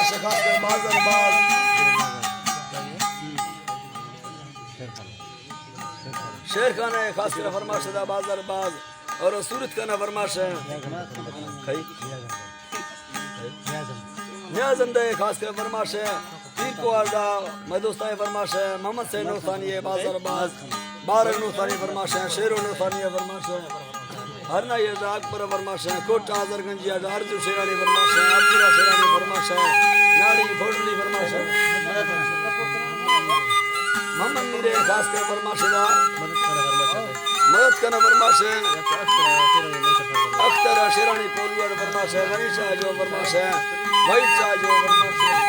خاص کر باز ءَ باز۔ شیر خان ءِ خاص کر فرمائش دا باز ءَ باز۔ اور صورت خان ءِ فرمائش اِنت۔ نیاز احمد ءِ خاص کر فرمائش اِنت۔ پیر کوہاٹ ءِ مئے دوست ءِ فرمائش اِنت۔ محمد سید نورثانی ءِ باز ءَ باز۔ بارک نورثانی ءِ فرمائش اِنت۔ شیر نورثانی ءِ فرمائش اِنت۔ ہرنائی ءَ اکبر ءِ فرمائش اِنت۔ کوٹ حضرت گنج ءَ ارجو شیرانی ءِ فرمائش اِنت۔ عبداللہ شیرانی ءِ فرمائش اِنت۔ ناڑی بھوٹلی ءِ فرمائش اِنت۔ محمد میر ءِ خاص کر فرمائش اِنت۔ مدد کن ءِ فرمائش اِنت۔ اختر شیرانی پولو ءِ فرمائش اِنت۔ غنی شاہ جو ءِ فرمائش اِنت۔ وحید شاہ جو ءِ فرمائش اِنت۔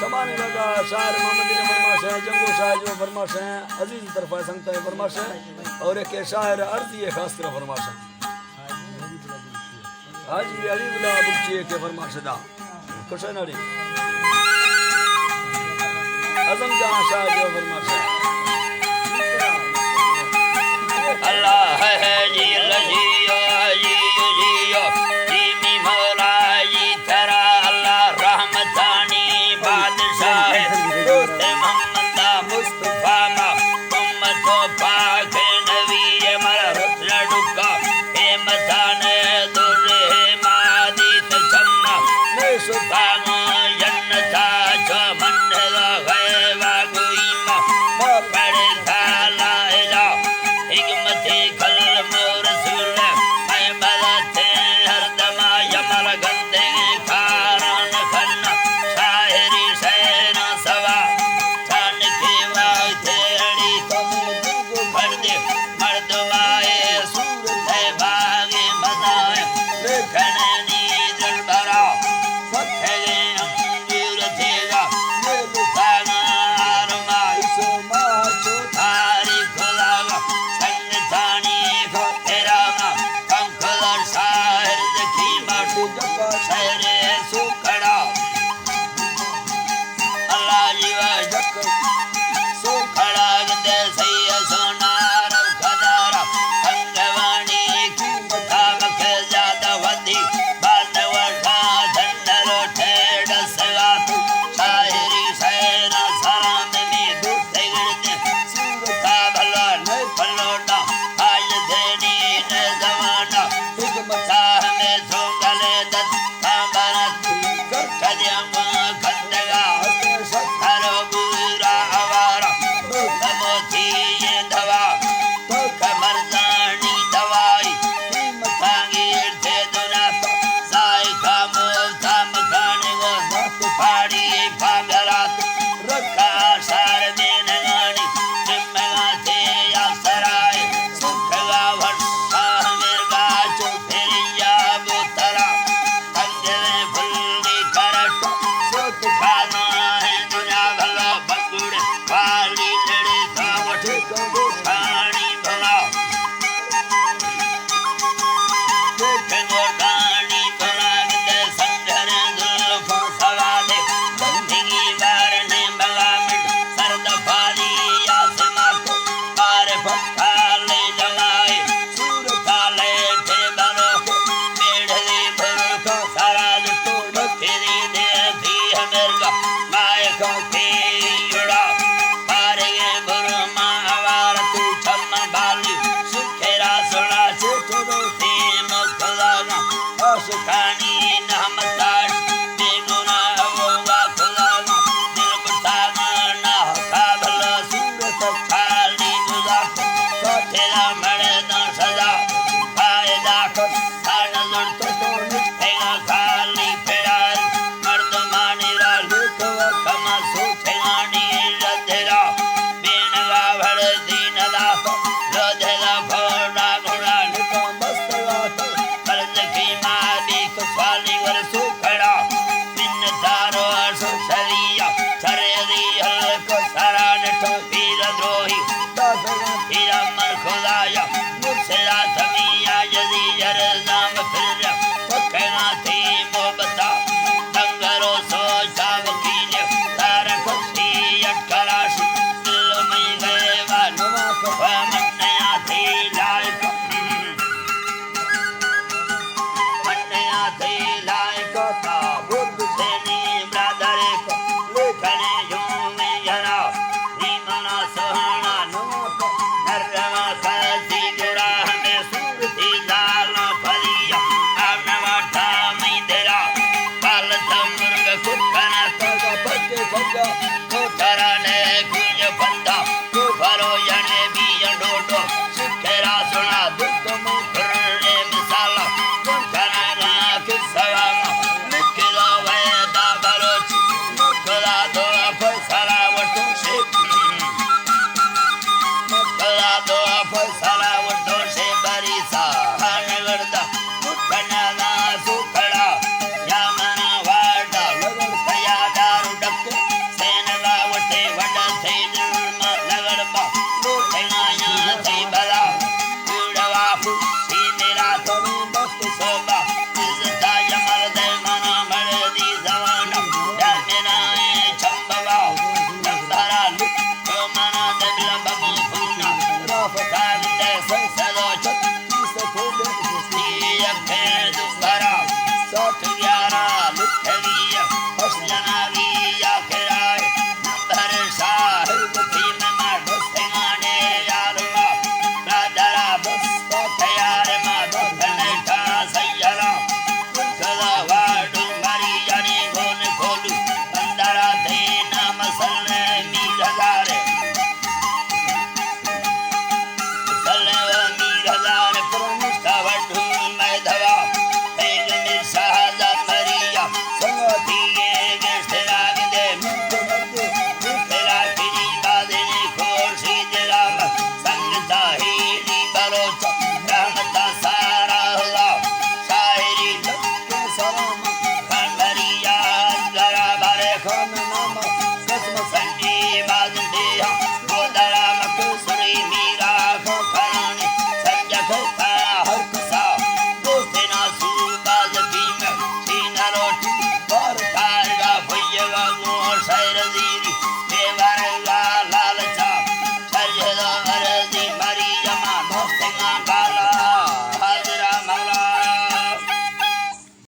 سمانی لگا شاعر محمد ءِ فرمائش اِنت۔ جنگو شاہ جو ءِ فرمائش اِنت۔ عزیز طرفا سنگت ءِ فرمائش اِنت۔ اور ایک شاعر ارضی ءِ خاص کر فرمائش اِنت۔ حاجی علی بلا بگٹی ءِ کہ فرمائش دا۔ کشن علی۔ اعظم جان شاہ جو ءِ فرمائش اِنت۔ اللہ ہے جی، اللہ جی، او جی، او جی، او جی، می مولا جی، ترا اللہ رحمتانی بادشاہ، دوست محمد مصطفیٰ ما، امت و پاک نبی مر لڈکا، اے مزان در مادی تجمع، میں سبحان جنتا چو من غیبا گوئی ما، ما پڑھتا لا الہ، حکمت کلم و رسول، میں مدد ہر دما یمر گن